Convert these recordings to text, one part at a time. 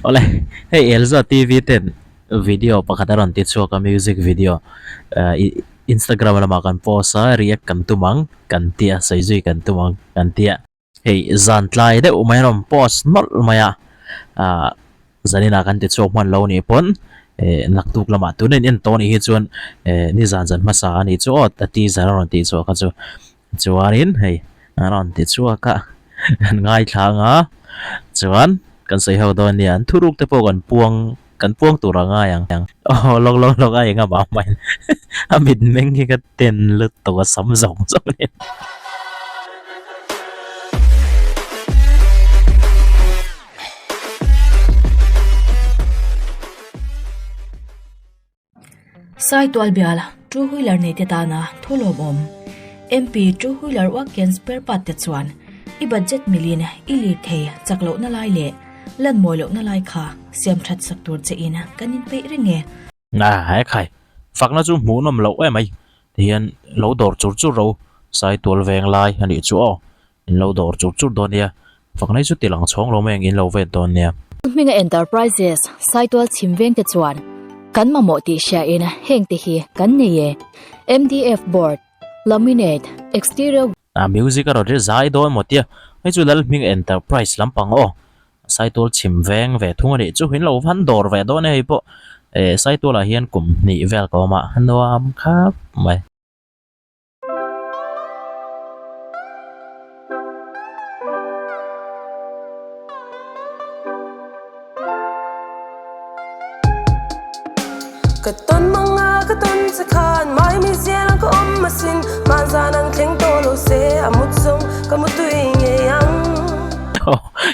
Awle hei Elza TV ten video pakhat a rawn ti chhuak a music video ah ih Instagram lamah kan post a react kan tum ang kan tia sawi zui kan tum ang kan tia. Hei zan tlai deuh mai a rawn post nawlh mai a ah zaninah kan ti chhuak hman lo nih pawn eh naktuk lamah tuna in en tawh anih hi chuan eh nizan zan hmasa anih chu aw a teaser a rawn tih chhuah kha chu chuanin hei a rawn ti chhuak a kan ngaithla ang a chuan kan sawi ho dawn nia an thuruk te pawh kan puang kan puang tur a ngai ang aw lawk lawk lawk a eng amah hmain a mitmeng hi ka ten lutuk a sam zawng zawng nen. Saitual bial two wheeler nei te tana thu lawmawm MP two wheeler uak ken spare part te chuan i budget milin i lir thei chak lohna lai leh lan mawi lohna lai kha siam that sak tur che in kan inpeih reng e. A he khai fakna chu hmuh nawm loh em mai tihian lo dawr chur chur ro Saitual veng lai a nih chu aw In lo dawr chur chur dawn nia, fakna hi chu ti lang chhawng lo mai ang in lo vet dawn nia. Hminga Enterprises, Saitual chhim veng te chuan kan mamawh tih hria in heng te hi kan nei e, MDF board, laminate, exterior. A music a rawn ri zai dawn maw tia, hei chu Lalhminga Enterprise lampang aw, Saitual chhim veng ve thung a nih chu, in lo van dawr ve dawn e hei pawh, eh Saitual ah hian kum hnih vel ka awm a, nuam khap mai. Ka tawn manga ka tawn che khan mai mi zial ang ka awm asin hman zan ang thleng tawh lo se a mut zawng ka mu tui ngei ang.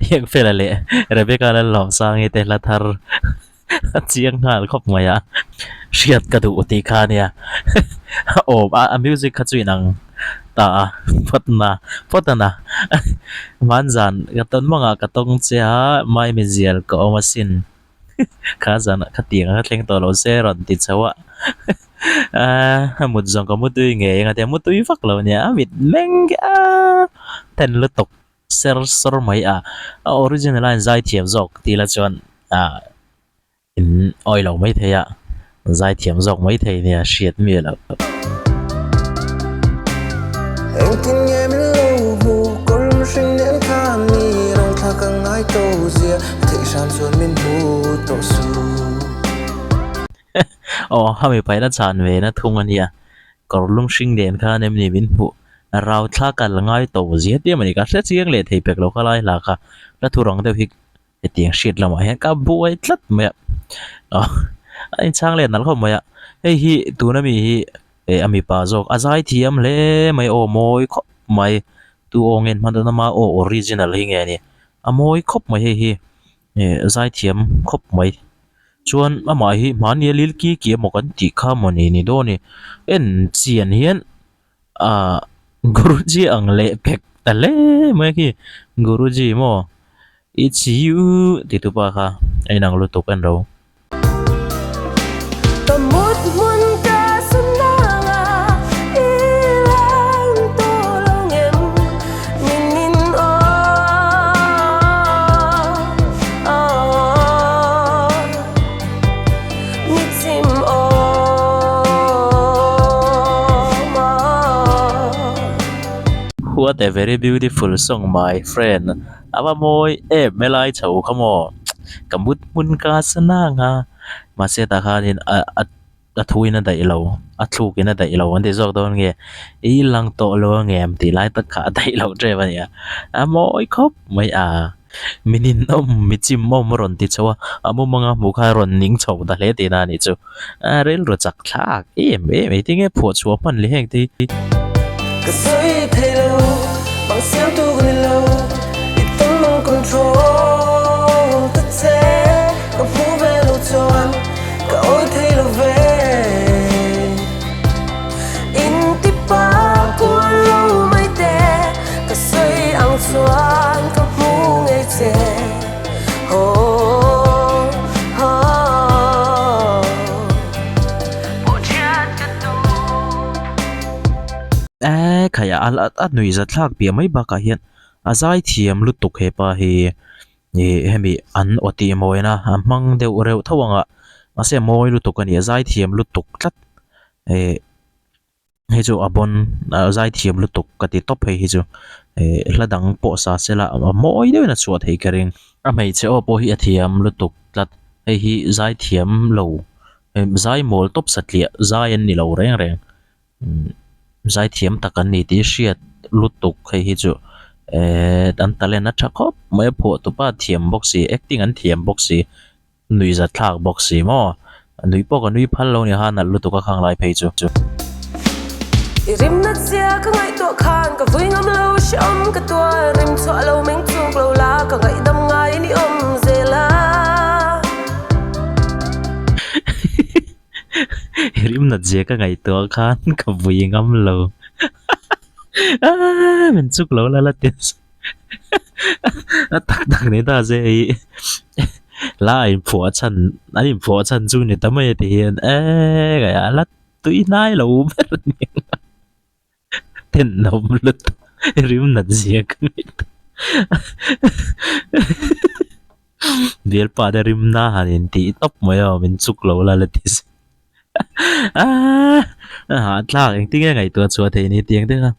Hiang fela leh Rebecca Lalhlawmsangi te hla thar A chiang nghal khawp mai a, hriat ka duh tih kha ania awm a, a music kha chu inang ta a phawt na phawt a na hmanzan ka tawn mangah ka tawng che a mai mizial ka awm asin kha zanah kha tiang a thleng tawh lo se rawn ti chho a a mut zawng ka mutui ngei ang a tia mutui vak lo ania a mit meng a then lutuk. Ser sawr mai a, a original a in zai thiam zawk tih la chuan ah in awi lo mai thei a, zai thiam zawk mai thei nia hriat miah loh. Engtin nge min lo hmu kawr mihring nen khan mi rawng thla ka ngai to zia theih hram chuan min hmu tawh su. Aw a mi paihna chhan ve na thung a nia, kawr lum hring nen khan em ni min hmuh Rau thla kal ngai to zia te mawni ka hre chiang leh thei pek lo kha lai hla kha la thu rang deuh hi hetiang hriat lamah hian ka buai tlat mai a ah a inchhang leh nalh khawp mai a hei hi tuna mi hi eh a mipa zawk a zai thiam hle mai aw mawi khawp mai tu aw nge an hman dawn ama aw original hi nge ni a mawi khawp mai hei hi eh zai thiam khawp mai chuan amah hi hmani a lil ki ki emaw kan tih kha mawni ni dawn a ni en chian hian. Ah Guruji ang leh pek ta hle mai khi Guruji maw it's you ti tu pa kha a inang lutuk en ro. Ka mut hmun ka sunang a i lang tawh lo ngem min min aw. Mi chim awm a. What a very beautiful song my friend a va mawi em helai chho kha maw ka mut hmun ka sa nang a mahse tah khanin a a thu in a daih lo a thluk in a daih lo an ti zawk dawn nge i lang tawh lo angem tih lai tak kha a daih loh tep a nia a mawi khawp mai a. Mi ninawm, mi chimawm a rawn ti chho a, a mumanga hmuh kha a rawn ning chho ta hle tihna a nih chu. A rilru chak thlak em em ei tinge phuah chhuah hman leh heng te hi. Ka sawi thei lo, bang siam tu ka ni lo, i tum ang control ta che, ka hmu ve lo chuan ka awi thei lo ve. In ti pa kul lo mai te, ka sawi ang chuan ka hmu ngei che. Oh, oh. Pawh thiat ka tum. Eh khai a a nuih zathlak piah mai bakah hian a zai thiam lutuk hepa hi. Ih hemi an aw tih mawina a hmang deuh reuh tho ang a mahse a mawi lutuk a ni a zaithiam lutuk tlat ih hei chu a bawn a zaithiam lutuk ka ti tawp hei hi chu ih hla dang pawh sa se la a mawi deuhin a chhuah theih ka ring. A hmeichhe aw pawh hi a thiam lutuk tlat hei hi zaithiam lo zai mawl tawp satliah zai an ni lo reng reng. Zaithiam tak an ni tih hriat lutuk hei hi chu ehh an talent a tha khawp mai a phuah tupa thiam bawk si acting an thiam bawk si nuihzat thlak bawk si maw nui pawh ka nui phal lo ni kha nalh lutuk a khang lai phei chu. I rimna zia ka ngaihtuah khan ka vui ngam lo hrehawm ka tuar rim chhuah lo meng chuk lo la ka ngaihdam ngai ni awm zel a. I rim nat zia ka ngaihtuah khan ka vui ngam lo aaa min chuk lo la la ti a tak tak ni ta se hei la a inphuah chhan an inphuah chhan chu ni ta mai a ti hian eee a la tui hnai lo ber a ni ang a. Tenawm lutuk rim nat zia ka ngaihtuah bialpa te rim na han in tih tawp mai aw min chuk lo la la ti se aaa a hahthlak engtin nge ngaihtuah chhuah theih ni tiang te kha.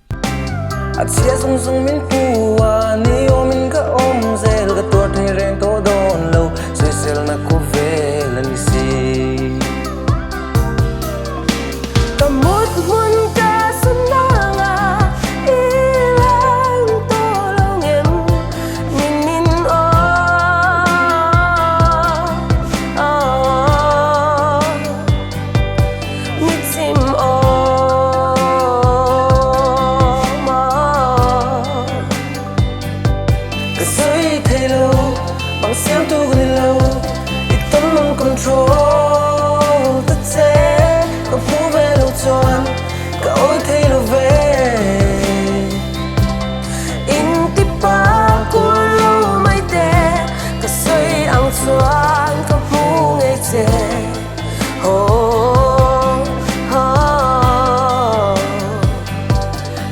A chhia zung zung min pu a ni awmin ka awm zel ka tuar thei reng tawh dawn lo sawiselna khawvel a ni si. Ka mut hmun ka sunang a, i lang tawh lo ngem min min aw mi chim awm a. Ka sawi thei lo, bang siamtu ka ni lo, i tam ang control ta che ka hmu ve lo chuan ka awi thei lo ve. In ti pa kul lo mai te ka sawi ang chuan ka hmu ngei che oh oh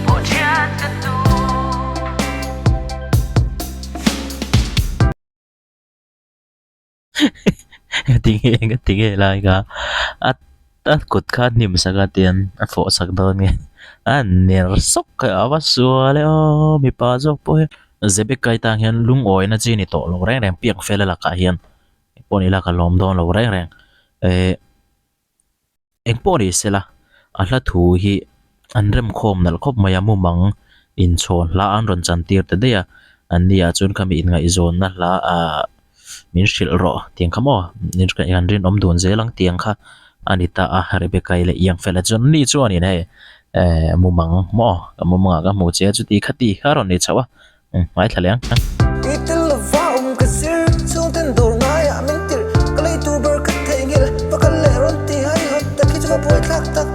pawh thiat ka duh. Tinge enga tinge lai kha a a kut kha a hnim sak a tian a fawh sak dawn nge a ner sawk kha a va sual e aw mipa zawk pawh hi Zebecca-i tan hian lungawina chi ni tawh lo reng reng piak fel a lakah hian pawh ni ila ka lawm dawn lo reng reng eh. Eng pawh ni sela, a hla thu hi an remkhawm nalh khawp mai a, mumang inchhawn hla an rawn chantir ta daih a, an ni ah chuan khami inngaihzawnna hla ah min hrilh rawh tiang kha maw kan rinawm dun zel ang tiang kha a ni ta a, Rebecca-i leh Iangfela chuan ni chuanin hei eh mumang maw ka mumangah ka hmu che a chuti khati kha a rawn ni chhoh a. Ngaithla leh ang. I tel lova awm ka zir chhung ten dawr ngaiah min tirh ka lei tur ber ka theihnghilh va kal leh rawn ti hai hawt tak hi chu va buai thlak tak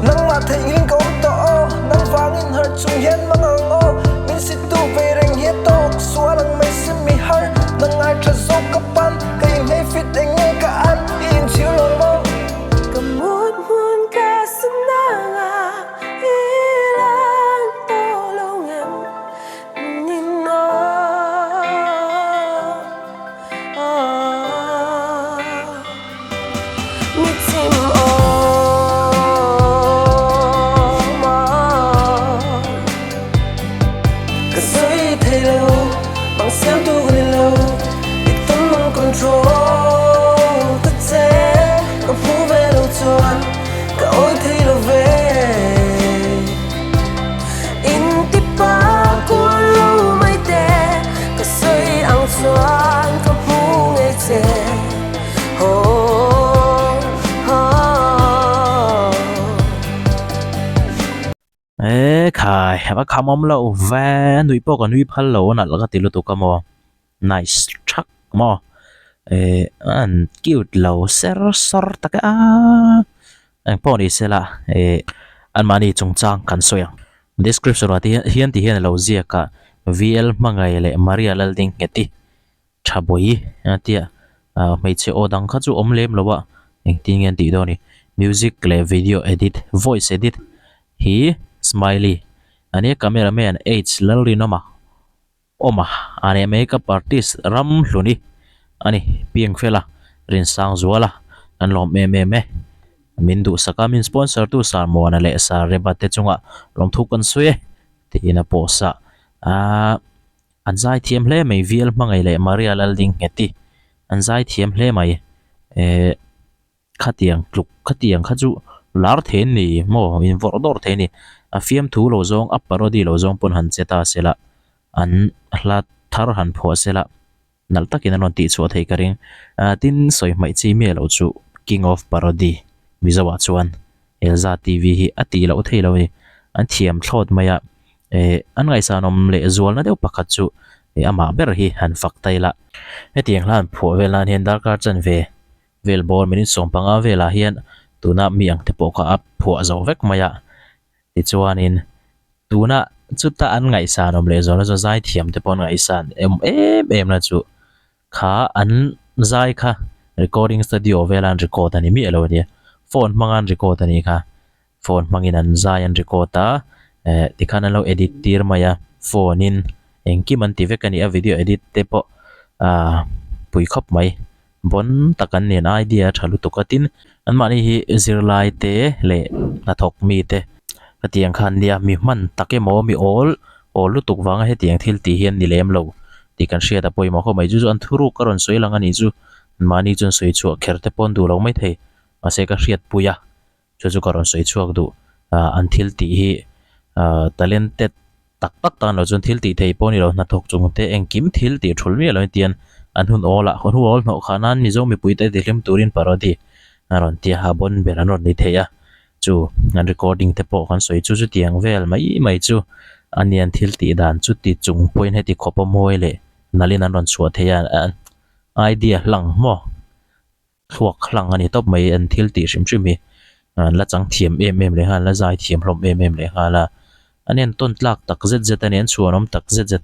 nangmah theihnghilhin ka awm tawh aw nang vangin harh chung hian mang ang aw min sit tu ve reng hi a tawk sual ang mai si mi har nang ngai tha zawk ka pan ka inhmei fit eng nge ka an i inchhir lo maw Ka mut hmun ka sanang a. Ka awi thei lo ve. In ti pa kul lo mai te ka sawi ang chuan ka hmu ngei che oh oh. E khai va kham awm loh ve nui pawh ka nui phal lo a nalh ka ti lutuk a maw. Nice thak maw eh an cute lo ser sawr tak e a engpawh ni se la eh anmahni chungchang kan sawi ang description ah te hian ti hian a lo ziak a V_L hmangaih leh Maria Laldingheti tha bawi a tia ah hmeichhe aw dang kha chu awm lem lo a engtin nge an tih dawn ni music leh video edit voice edit hi smiley a nia cameraman H Lalrinawma. Awma a leh makeup artist Ramhluni a ni Piangfela Rinsangzuala kan lawm em em e. Min duhsak a min sponsor tu Sir Muana leh Sir Reba te chungah lawmthu kan sawi e tiin a post a. Aaa an zaithiam hle mai Vial Hmangaih leh Maria Laldingheti an zaithiam hle mai ehh. Khatiang tluk khatiang kha chu lar thei an ni maw in vawrh dawrh thei a ni. A fiamthu lo zawng a parody lo zawng pawn han che ta se la an hla thar han phuah se la nalh takin an rawn tihchhuah theih ka ring. Ah tin sawi hmaih chi miah loh chu king of parody Mizo ah chuan Elza TV hi a tih loh thei lo a ni. An thiam thlawt mai a eh an ngaihsanawm leh zualna deuh pakhat chu eh amah ber hi han fak ta ila. Hetiang hla han phuah vel nan hian darkar chanve Vel bawr minute 15 velah hian tuna mi ang te pawh kha a phuah zo vek mai a, tichuanin tuna chuta an ngaihsan awm leh zawhna chu zaithiam te pawh an ngaihsan em em em na chu kha an zai kha recording studio vela an record a ni miah lo a nia, phone hmanga an record a nih kha. Phone hmangin an zai an record a, eh tikhan an lo edit tir mai a, phone in engkim an ti vek a ni a, video edit te pawh ah pui khawp mai, bawn tak an nen idea a tha lutuk a, tin anmahni hi zirlai te leh hnathawk mi te hetiang khan nia mi hman tak emaw mi awl awl lutuk vanga hetiang thil tih hi an ni lem lo tih kan hriat a pawimawh khawp mai, chu chu an thuruk a rawn sawi lang a nih chu anmahni chuan sawi chhuah kher te pawh an duh lo maithei mahse ka hriatpui a. Chu chu ka rawn sawi chhuak duh. Ahh an thil tih hi ahh talented tak tak tan loh chuan thil tih thei pawh a ni lo hnathawk chung te engkim thil tih thul miah lo in tian an hun awl ah hun awl hnawh khah nan Mizo mipui te tihlim turin parody a rawn ti a bawn ber an rawn ni thei a chu an recording te pawh kan sawi chu chutiang vel mai mai chu a ni an thil tih dan chu ti chung pawhin heti khawp a mawi leh nalhin an rawn chhuah thei a idea hlang maw. Thluak hlang a ni tawp mai an thil tih hrim hrim hi an la chang thiam em em leh nghal an la zai thiam hlawm em em leh nghal a an entawn tlak tak zet zet a ni an chhuanawm tak zet zet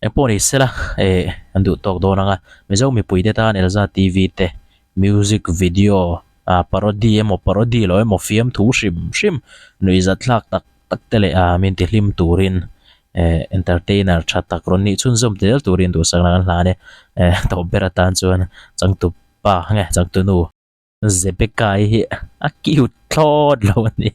engpawh ni sela eh an duh tawk dawn ang a Mizo mipui te tan Elza TV te music video ah parody emaw parody lo emaw fiamthu hrim hrim nuihzat thlak tak tak te leh ah min ti hlim turin eh entertainer tha tak rawn nih chhunzawm zel turin duhsakna kan hlan e eh tawp ber atan chuan changtup pa nge changtunu Zebecca-i hi a cute thlawt lo a ni.